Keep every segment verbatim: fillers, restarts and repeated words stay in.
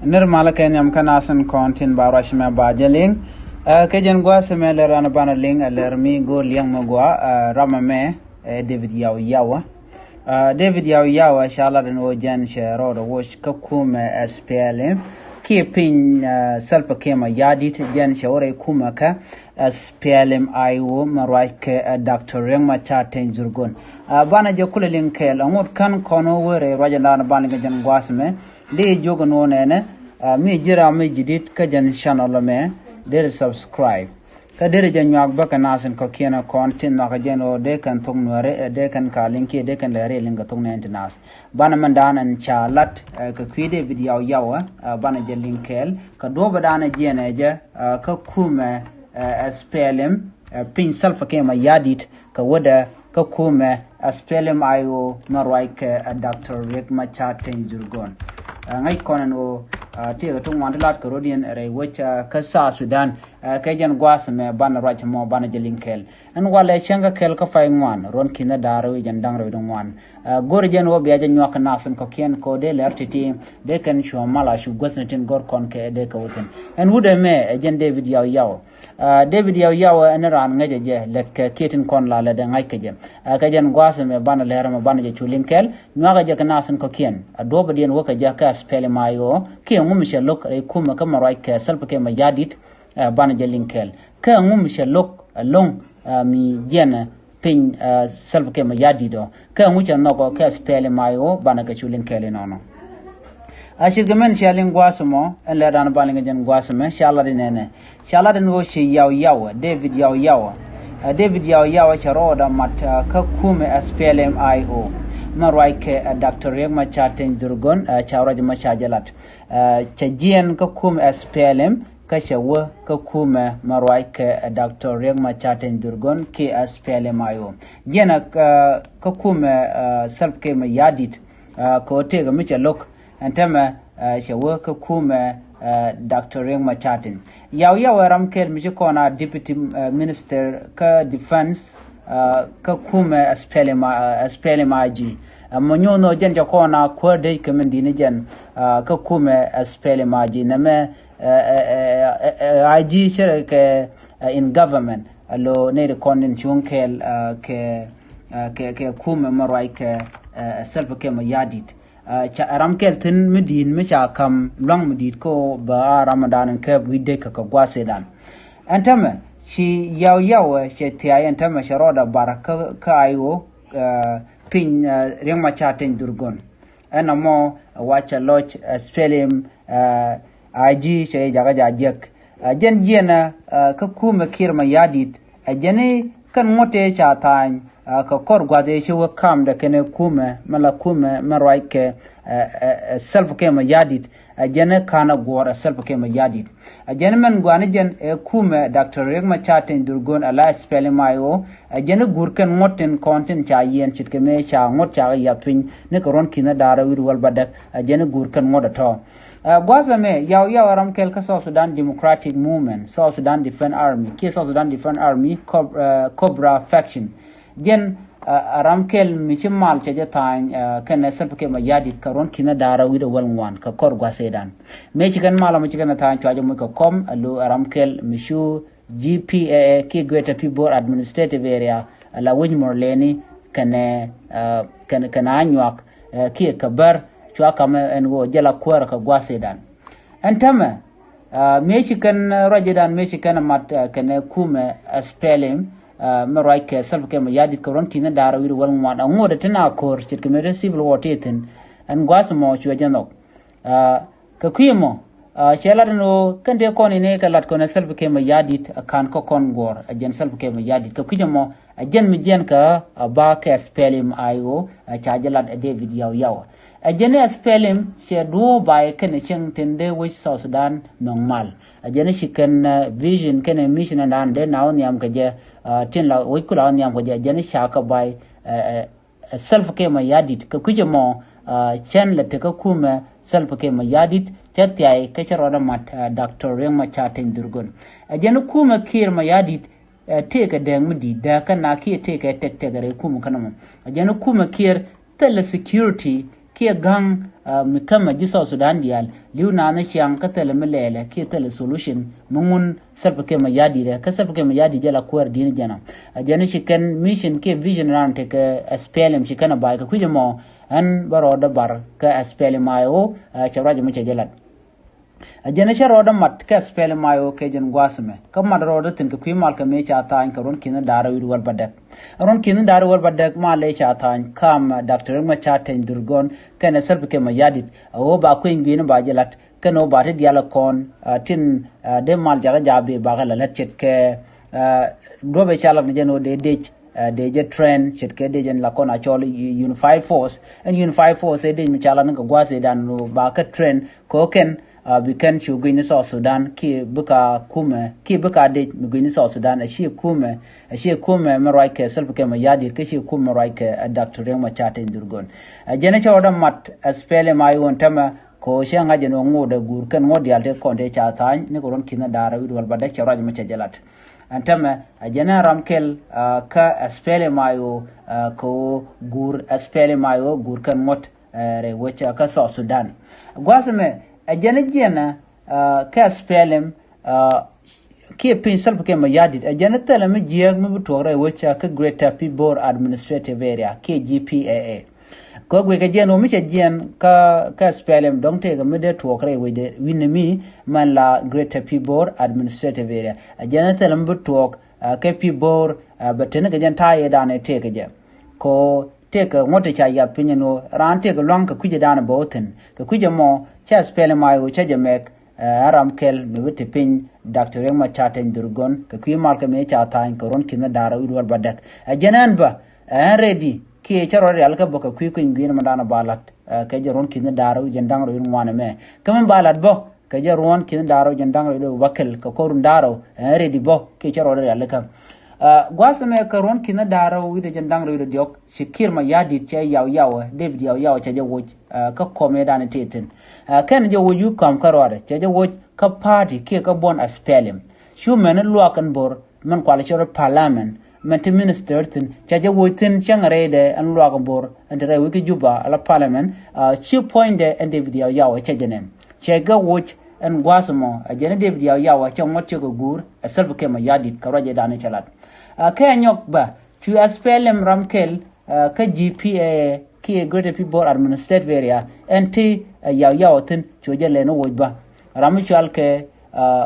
Nir malä kɛ nhiam kä nasin kɔn tin ba ruac mɛ ba jɛ liŋ. Ɛ, kɛ jɛn gua̱a̱th mɛ lɛr an banɛ liŋ, ɛ, lɛr mi go̱o̱r liɛŋ mɛ gua, ɛ, ramɛ mɛ, ɛ, David Yaw Yaw. Ɛ, David Yaw Yaw, ɛ, ca lat ɛn ɣöö jɛn cɛ rɔɔdɛ woc kä kumɛ, ɛ, S P L M kiɛ piny, ɛ, Salva Kiir Mayardit, jɛn cɛ wä rɛy kumɛ kä, ɛ, S P L M I O mɛ ruac kɛ, ɛ, Doctor Riek Machar Teny Dhurgon. Ɛ, banɛ jɛ kulɛ liŋ kɛɛl, ɛ, ŋot kän kɔn wä rɛy ruac ɛn daan banɛ liŋ kɛ jɛn gua̱a̱th mɛ. Di jiök ɛn ɣöö nɛnɛ, ɛ, mi ji̱ ram mi ji̱ di̱t kä jɛn channel ɛmɛ, deri subscribe. Kä deri jɛ nyuak bä kɛ nasin kɔ̱kiɛn ɛ kɔn tin nhɔakä jɛn ɣöö dee kɛn thok nuääri, ɛ, dee kɛn ka liŋ kiɛ dee kɛn lɛ ri liŋ kɛ thok nɛn ti nath. Banɛ mɛn daan ɛn ca lat, ɛ, kɛ kui̱ David Yaw Yaw, ɛ, banɛ jɛ liŋ kɛɛl kɛ duɔ̱ɔ̱p ɛ daan ɛ jiɛn ɛ jɛ, ɛ, kä kumɛ, ɛ, S P L M, ɛ, piny Salva Kiir Mayardit, kɛ wädɛ kä kumɛ, ɛ, S P L M I O mɛ ruac kɛ, ɛ, Doctor Riek Machar Teny Dhurgon. Ɛ, ŋäc kɔn ɛn ɣöö, ɛ, tëëkɛ ti ŋuan ti lat kɛ rɔ̱diɛn rɛy wec, ɛ, kä South Sudan, ɛ, kɛ jɛn gua̱a̱th mɛ banɛ ruac mɔ banɛ jɛ liŋ kɛɛl. Ɛn walɛ cäŋ kä kɛl kä pay ŋuan, ruɔ̱n ki̱n da̱ŋ rɛw wi̱c ɛn da̱ŋ rɛw wi̱c ŋuan. Ɛ, go̱r jɛn ɣöö bia jɛ nyuak kɛ nasin kɔ̱kiɛn kɛ ɣöö dee lɛr ti̱ti̱, dee kɛn cuɔ̱ɔ̱ŋ mal a cu guäthni tin go̱r kɔn kɛ dee kɛ wä thi̱n. Ɛn wut ɛmɛ, ɛ jɛn David Yaw Yaw. Ɛ, David Yaw Yaw ɛn raan ŋäcɛ jɛ lɛt kɛ kiɛ tin kɔn la lɛt ɛ ŋa̱c kɛ jɛ. Ɛ, kɛ jɛn gua̱a̱th ɛmɛ banɛ lɛr ɛmɛ banɛ jɛ cu liŋ kɛɛl, nyuakä jɛ kɛ nasin kɔ̱kiɛn. Ɛ, duɔ̱ɔ̱pɛ diɛn wä kɛ jɛ kɛ S P L M I O kiɛ ŋu mi cɛ lo̱k rɛy kumɛ kä mɛ ruac kɛ Salva Kiir Mayardit, ɛ, banɛ jɛ liŋ kɛɛl. Kä ŋu mi cɛ lo̱k, ɛ, lo̱ŋ, ɛ, mi jiɛn, ɛ, piny, ɛ, Salva Kiir Mayardit ɔ. Kä ŋu cɛ nhɔk ɔ kɛ S P L M I O banɛ kɛ cu liŋ kɛɛl inɔnɔ. A ce̱tkɛ mɛn cia liŋ gua̱a̱th mɔ, ɛn lɛ dan ba liŋ kɛ jɛn gua̱a̱th mɛ, cia lat inɛnɛ. Ca lat in ɣöö ci Yaw Yaw, David Yaw Yaw. Ɛ, David Yaw Yaw cɛ rɔɔdɛ mat, ɛ, kä kumɛ S P L M I O. Mɛ ruac kɛ, ɛ, Doctor Riek Machar Teny Dhurgon, ɛ, ca ruac mɛ ca jɛ lat. Ɛ, cɛ jiɛn kä kumɛ S P L M, kä cɛ wä kä kumɛ mɛ ruac kɛ, ɛ, Doctor Riek Machar Teny Dhurgon kiɛ S P L M I O. Jiɛn, ɛ, kä kumɛ, ɛ, Salva Kiir Mayardit, ɛ, kɛ ɣöö tëëkɛ mi cɛ lo̱k, ɛn täämɛ, ɛ, cɛ wä kä kumɛ, ɛ, Doctor Riek Machar Teny. Yaw Yaw ɛ ram kɛl mi ci kɔn a Deputy, ɛ, Minister kä Defense, ɛ, kä kumɛ S P L M, ɛ, S P L M I G. Ɛ, mɔ nyuɔ̱n ɔ jɛn cɛ kɔn a kuäär dec kɛ min di̱t ni jɛn, ɛ, kä kumɛ S P L M I G. Nɛmɛ, ɛ, ɛ, ɛ, ɛ, ɛ, I G cɛ rɛ kɛ, ɛ, in government. Alo nɛy ti kɔn in cuŋ kɛɛl, ɛ, kɛ, ɛ, kɛ, kɛ kumɛ mɛ ruac kɛ, ɛ, Salva Kiir Mayardit. Ɛ, ca ram kɛl thi̱n mi di̱i̱t mi ca ka̱m lua̱ŋ mi di̱i̱t kä bä a ram dan in kɛ wi̱cdɛ kɛ kɛ gua̱a̱th ëëdan. Ɛn täämɛ ci Yaw Yaw, ɛ, cɛ thia̱a̱c ɛn täämɛ cɛ rɔɔdɛ bar kä, kä I O, ɛ, piny, ɛ, Riek Machar Teny Dhurgon. Ɛn ɛmɔ, ɛ, wa cɛ lɔc, ɛ, S P L M, ɛ, I G cɛ jakä ja̱ jiäk. Ɛ, jɛn jiɛn, ɛ, kä kumɛ Kiir Mayardit, ɛ, jɛn i̱ kɛn ŋuɔ̱t tëë ca tha̱a̱ny, ɛ, kɛ kɔr gua̱th ëë ci wä ka̱mdɛ kɛnɛ kumɛ mɛ la kumɛ mɛ ruac kɛ, ɛ, ɛ, ɛ, Salva Kiir Mayardit, ɛ, jɛn i̱ ka̱n ɛ guɔ̱ɔ̱r ɛ Salva Kiir Mayardit. Ɛ, jɛn i̱ mɛn gua̱a̱ni jɛn ɛ kumɛ Doctor Riek Machar Teny Dhurgon ala S P L M I O, ɛ, jɛn i̱ guur kɛn ŋuɔ̱t tin kɔn tin ca yiɛn ce̱tkɛ mëë ca ŋuɔ̱t ca kɛ yath piny ni kɛ ruɔ̱n ki̱n da̱rɛ wi̱r wäl bädäk, ɛ, jɛn i̱ guur kɛn ŋuɔ̱t ɛ tɔ̱. Ɛ, gua̱a̱th ɛmɛ, Yaw Yaw ɛ ram kɛl kä South Sudan Democratic Movement, South Sudan Defense Army, kiɛ South Sudan Defense Army, Cob-, ɛ, Cobra Faction. Jɛn, ɛ, ɛ ram kɛl mi ci mal cɛ jɛ tha̱a̱ny, ɛ, kɛnɛ Salva Kiir Mayardit kɛ ruɔ̱n ki̱n da̱rɛ wi̱r wäl ŋuan kɛ kɔr gua̱a̱th ëëdan. Mëë ci kɛn mal ɛmɔ ci kɛn tha̱a̱ny cua jɛ moc kɛ kɔm, ɛ, lo ɛ ram kɛl mi cu G P A A kiɛ Greater Pibor Administrative Area, ɛ, la wec Murleni kɛnɛ, ɛ, kɛnɛ, kɛnɛ Anyuak, ɛ, kiɛ kɛ Bär, cua kamɛ ɛn ɣöö jɛ la kuäärä kɛ gua̱a̱th ëëdan. Ɛn täämɛ, ɛ, mëë ci kɛn, ɛ, ruac ëëdan mëë ci kɛn ɛ mat, ɛ, kɛnɛ kumɛ, ɛ, S P L M, ɛ, mɛ ruac kɛ Salva Kiir Mayardit kɛ ruɔ̱n ki̱n da̱rɛ wi̱r wäl ŋuan. Ɛ ŋuɔ̱t ɛ tin a ko̱r ce̱tkɛ mëë te civil war tëë thi̱n. Ɛn gua̱a̱th ɛmɔ cuɛ jɛ nhɔk. Ɛ, kɛ kui̱ ɛmɔ, ɛ, cɛ lat ɛn ɣöö kɛn tëë kɔn in ëë kɛ lat kɔn ɛ Salva Kiir Mayardit ɛ ka̱n kä kɔn guɔ̱ɔ̱r, ɛ jɛn Salva Kiir Mayardit. Kɛ kui̱ ɛmɔ, ɛ jɛn mi jiɛn kä, ɛ, ba kɛ S P L M I O, ɛ, ca jɛ lat ɛ David Yaw Yaw. Ɛ jɛn ɛ S P L M cɛ duɔ̱ɔ̱p bay kɛnɛ cäŋ tin dee wec South Sudan nɔŋ mal. Ɛ jɛn ci kɛn, ɛ, vision kɛnɛ mission ɛn daan dee na wä nhiam kɛ jɛ, ɛ, tin la wec ku la wä nhiam kɛ jɛ, ɛ jɛn ca kɛ bay, ɛ, ɛ, ɛ Salva Kiir Mayardit. Kɛ kui̱c ɛmɔ, ɛ, cɛn lɛ tekä kumɛ Salva Kiir Mayardit, cɛ thiay kä cɛ rɔɔdɛ mat, ɛ, Doctor Riek Machar Teny Dhurgon. Ɛ jɛn kumɛ Kiir Mayardit, ɛ, tëëkɛ dääk mi di̱i̱t, dääk kä na kiɛ tëëkɛ tɛk tɛk rɛy kumɛ kä nɔmɔ. Ɛ jɛn kumɛ Kiir thilɛ security kiɛ ga̱ŋ mi kämɛ ji̱ South Sudan diaal li̱w naath ni ciaŋ kä thilɛ mi lɛɛlɛ kiɛ thilɛ solution mi ŋun Salva Kiir Mayardit ɛ kä Salva Kiir Mayardit jɛ la kuäär di̱n jɛn ɔ. Ɛ jɛn ci kɛn mission kiɛ vision ran tekɛ S P L M ci kɛn ɛ ba̱a̱c kɛ kui̱c ɛmɔ ɛn bä rɔɔdɛ bar kä S P L M I O. Cɛ ruac ɛmɔ cɛ jɛ lat. Ɛ jɛn cä rɔɔdɛ mat kɛ S P L M I O kɛ jɛn gua̱a̱th ɛmɛ kä mat rɔɔdɛ thi̱n kɛ kui̱ mal kɛ mëë ca tha̱a̱ny kɛ ruɔ̱n ki̱n da̱rä wi̱i̱ wäl bädäk. Ruɔ̱n ki̱n da̱rä wi̱i̱ wäl bädäk mal lɛ ca tha̱a̱ny kam Doctor Riek Machar Teny Dhurgon kɛnɛ Salva Kiir Mayardit a ɣöö ba kueny gui̱n ba jɛ la̱t kɛnɛ ɣöö ba ti diaal kɔn tin dee mal jakä ja̱a̱ bi bakä la la̱t ce̱tkɛ duɔ̱pɛ ca lat ni jɛn ɣöö dee dec dee jɛ train ce̱tkɛ dee jɛn la kɔn a cɔl unified force. Ɛn unified force ɛ dec mi ca lat ni kɛ gua̱a̱th ëëdan ɣöö ba kä train kɛ ɣöö kɛn bi kɛn cu gui̱ny ni South Sudan kiɛ bika kumɛ kiɛ bika dec mi gui̱ny ni South Sudan a ciɛ kumɛ a ciɛ kumɛ mi ruac kɛ Salva Kiir Mayardit kä ciɛ kumɛ ruac kɛ a Doctor Riek Machar Teny Dhurgon. A jɛn cɛ rɔɔdɛ mat S P L M I O ɛn tämɛ kɛ ɣöö cɛ ŋa̱c ɛn ɣöö ŋot ɛ guur kɛn ŋot diaal tëë kɔn tëë ca tha̱a̱ny ni kɛ ruɔ̱n ki̱n da̱rä wi̱i̱ wäl bädäk cɛ ruac ɛmɔ cɛ jɛ lat. Ɛn tämɛ a jɛn ɛ ram kɛl kä S P L M I O kɛ ɣöö guur S P L M I O guur kɛn ŋot rɛy wec kä South Sudan. Gua̱a̱th ɛmɛ ɛ jɛn ɛ jiɛn kä S P L M kiɛ piny Salva Kiir Mayardit ɛ jɛn ɛ thilɛ mi jiääk mi bi tuɔɔk rɛy wec kä Greater Pibor Administrative Area kiɛ G P A A. Kɛ guic kɛ jiɛn ɣöö mi cɛ jiɛn kä kä S P L M dɔ̱ŋ tëëkɛ mi dee tuɔɔk rɛy wecdɛ wi̱nɛ mi mɛn la Greater Pibor Administrative Area. Ɛ jɛn ɛ thilɛ mi bi tuɔɔk kä Pibor bɛ teni kɛ jɛn ta̱a̱ yɛ da̱a̱n ɛ tëëkɛ jɛ. Kɛ ɣöö tëëkɛ ŋuɔ̱t ti ca yath piny ɛn ɣöö raan tëëkɛ lua̱ŋ kɛ kui̱c ɛ da̱a̱n ɛ bɛ wä thi̱n kɛ kui̱c ɛmɔ cä S P L M I O cä jɛ mɛk. Ɛ ram kɛl mi bi ti piny Doctor Riek Machar Teny Dhurgon kɛ kui̱ mal kɛ mi ca tha̱a̱ny kɛ ruɔ̱n ki̱n da̱rä wi̱i̱ wäl bädäk. Ɛ jɛn ɛn bä ɛn ready kiɛ cä rɔ rial kä bä kɛ kui̱ kui̱ny gui̱n mi da̱a̱n ba la̱t kɛ jɛ ruɔ̱n ki̱n da̱rä wi̱i̱ jɛn da̱ŋ rɔ wi̱i̱ ŋuan ɛmɛ. Kä mi ba la̱t bä kɛ jɛ ruɔ̱n ki̱n da̱rä wi̱i̱ jɛn da̱ŋ rɔ wi̱i̱ bä kɛl kɛ kor da̱rä ɛn ready bä kiɛ cä rɔ rial kä gua̱a̱th ɛmɛ kɛ ruɔ̱n ki̱n da̱rä wi̱i̱ jɛn da̱ŋ rɔ wi̱i̱ diɔ̱k ci Kiir Mayardit cɛ Yaw Yaw David Yaw Yaw cɛ jɛ woc kä kɔmɛ da̱a̱n ti thi̱n. Kɛn jɛ woc wi̱i̱ kɔm kä ruaadɛ cɛ jɛ woc kä party kiɛ kä buɔn S P L M. Cu mɛn luak ɛn bo̱r mɛn kual cɔr parliament mɛn ti minister thi̱n cɛ jɛ woc thi̱n cäŋ rɛydɛ ɛn luak ɛn bo̱r ɛn ti rɛy wec kä Juba ala parliament. Ci puɔ̱nydɛ ɛn David Yaw Yaw cɛ jɛ nɛn cɛ gɛ woc ɛn gua̱a̱th ɛmɔ ɛ jɛn ɛ David Yaw Yaw cɛ ŋuɔ̱t cɛ kɛ guur ɛ Salva Kiir Mayardit kɛ ruacɛ da̱a̱n cɛ lat. Kɛ nyɔk bä cu S P L M ram kɛl kä G P A kiɛ Greater Pibor Administrative Area ɛn ti Yaw Yaw thi̱n cu jɛ lɛn woc bä. Ram mi cual kɛ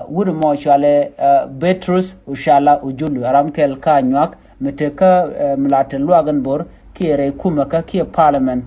wut mɔ cualɛ Petrus Ocala Ojulu ram kɛl ka nyuak mi te kä mi la te luak ɛn bo̱r kiɛ rɛy kumɛ kä kiɛ parliament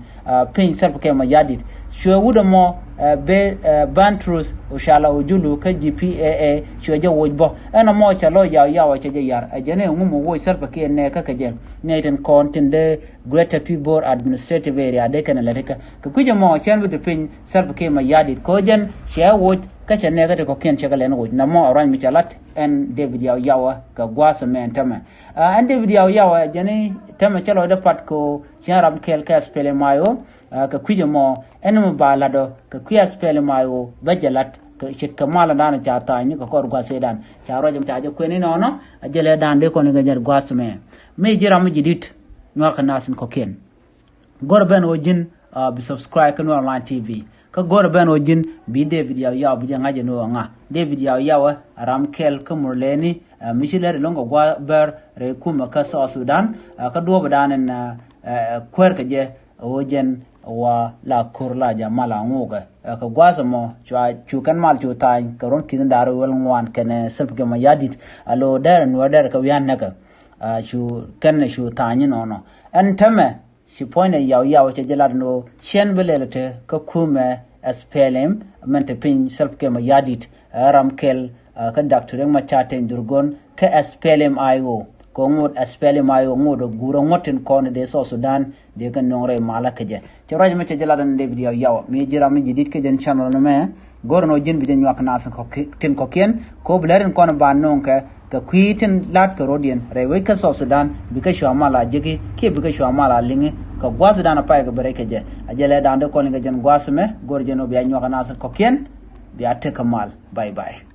piny Salva Kiir Mayardit. Cuɛ wut ɛmɔ bɛ Petrus Ocala Ojulu kä G P A A cuɛ jɛ woc bä ɛn ɛmɔ cɛ lɔ Yaw Yaw cɛ jɛ yar ɛ jɛn ɛ ŋum woc Salva Kiir nɛ kä kɛ jɛ nɛ tin kɔn tin dee Greater Pibor Administrative Area dee kɛn ɛ lɛ ti kä kɛ kui̱c ɛmɔ cɛn bi ti piny Salva Kiir Mayardit kɛ jɛn cɛ woc kä cɛ nɛ kä ti kɔkiɛn cɛ kɛ lɛn woc na mɔ ɛ ruany mi cɛ lat ɛn David Yaw Yaw kɛ gua̱a̱th ɛmɛ ɛn tämɛ. Ɛn David Yaw Yaw jɛn tämɛ cɛ lɔcdɛ pat kɛ ciɛn ram kɛl kɛ S P L M I O kɛ kui̱c ɛmɔ ɛn mi ba lat ɔ kɛ kui̱ S P L M I O bä jɛ lat kɛ ce̱tkɛ mal ɛn da̱a̱n ca tha̱a̱ny ni kɛ kɔr gua̱th ëëdan ca ruac ca jɛ kuɛn inɔnɔ. A jɛ lɛ da̱a̱n dee kɔn ikɛ jɛn gua̱th mɛ mi ji̱ ram mi ji̱ di̱t nyuak kɛ nath in kɔkiɛn. Go̱r ben ɣöö ji̱n bi subscribe kä Nuer Online T V. Kä go̱r ben ɣöö ji̱n bi David Yaw Yaw bi jɛ ŋa̱c ɛn ɣöö ŋa David Yaw Yaw ɛ ram kɛl kä Murleni mi ci lɛr ilɔ̱ŋ kɛ gua̱ bɛr rɛy kumɛ kä South Sudan. Kä duɔ̱ɔ̱p dan ɛn kuäär kɛ jɛ ɣöö jɛn wa la ko̱r la jɛ mal a ŋuukɛ kɛ gua̱a̱th ɛmɔ cua cu kɛn mal cu tha̱a̱ny kɛ ruɔ̱n ki̱n da̱r wel ŋuan kɛnɛ Salva Kiir Mayardit. A lo̱o̱ dɛr ɛn wä dɛr kɛ wi̱i̱ an näkɛ cu kɛn cu tha̱a̱ny inɔnɔ. Ɛn tämɛ ci puɔ̱nydɛ Yaw Yaw cɛ jɛ lat ni ɣöö ciɛn bi lɛl te kä kumɛ S P L M mɛn te piny Salva Kiir Mayardit ɛ ram kɛl kä Doctor Riek Machar Teny Dhurgon kä S P L M I O kɛ ŋot S P L M I O ŋot ɛ guur ɛ ŋot tin kɔn dee South Sudan dee kɛ nöŋ rɛy malä kä jɛ. Cɛ ruac mɛ cɛ jɛ lat ɛn David Yaw Yaw mi ji̱ ram mi ji̱ di̱t kä jɛn channel ni mɛ. Go̱r ɛn ɣöö ji̱n bi jɛ nyuak naath tin kɔ̱kiɛn kɛ ɣöö bi lɛr in kɔn ban nööŋkɛ kɛ kui̱ tin la̱t kɛ ro̱diɛn rɛy wec kä South Sudan bikɛ cua mal a ji̱ki kiɛ bikɛ cua mal a liŋi kɛ gua̱th dan a pay kɛ bi rɛc kɛ jɛ. A jɛ lɛ da̱a̱n dee kɔn liŋ kɛ jɛn gua̱th mɛ go̱r jɛn ɣöö bia nyuak naath tin kɔ̱kiɛn bia tekɛ mal. Bye bye.